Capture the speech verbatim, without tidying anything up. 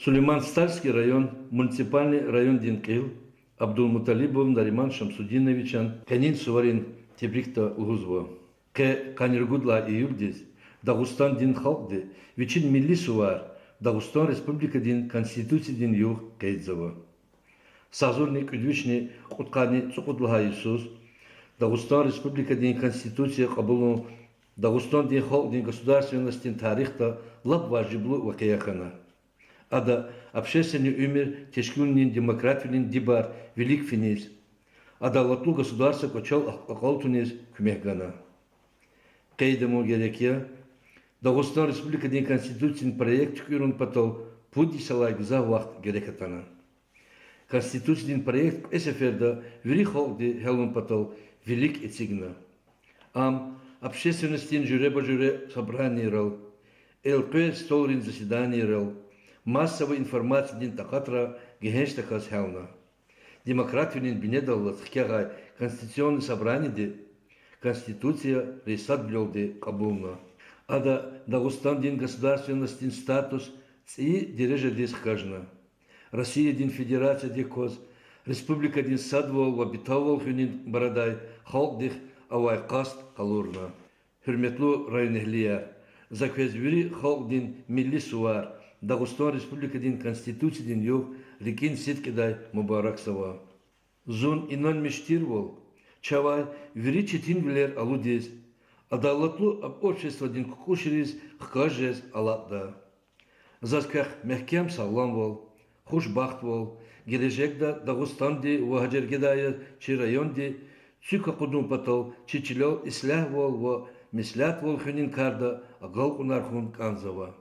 Сулейман-Стальский район муниципальный райондин кьил Абдулмуталибов Нариман Шамсудиновичан къенин суварин тебрикда лугьузва: къе къанни ругуд лагьай июлдиз Дагъустандин халкьди вичин милли сувар Дагъустан Республикадин Конституциядин югъ къейдзава. Са агъзурни кӀуьд вишни кьудкъанни цӀукьуд лагьай йисуз Дагъустан Республикадин Конституция кьабулун Дагъустандин халкьдин государственностдин тарихда лап важиблу вакъиа хьана. Ада общественный уьмуьр тешкилунин демократвилин дибар вилик финиз, адалатлу государство кӀвачел акьалтуниз куьмек гана. Къейд авун герек я, Дагъустан Республикадин Конституциядин проект туькӀуьрун патал пуд йисалай гзаф вахт герек атана. Конституциядин проект кьве сеферда вири халкьди гьялун патал вилик эцигна. Ам общественностдин жуьреба-жуьре собранийрал, элкъвей столрин заседанийрал, массовый информациядин такьатра гегьенш тахьаз гьялна. Демократвилин бинедаллаз хкягъай Конституционный собраниеди Конституция рейсадвилелди кьабулна. Ада Дагъустандин государственностдин статус цӀийи дережадиз хкажна. Россиядин Федерациядик кваз республикадин садвал ва битаввал хуьнин барадай халкьдихъ авай къаст къалурна. Гьуьрметлу районэгьлияр, за квез вири халкьдин милли сувар Дагъустан Республикадин Конституциядин югъ рикӀин сидкьидай мубаракзава. Зун инанмиш тирвал, чавай вири четинвилер алудиз, адалатлу обществодин кукӀушриз хкаж жез алакьда. Заз квехъ мягькем сагъламвал, хушбахтвал, гележегда Дагъустанди ва гьа жергедай яз чи районди цуьк акъудун патал чи чилел ислягьвал ва меслятвал хуьнин карда агалкьунар хьун кӀанзава.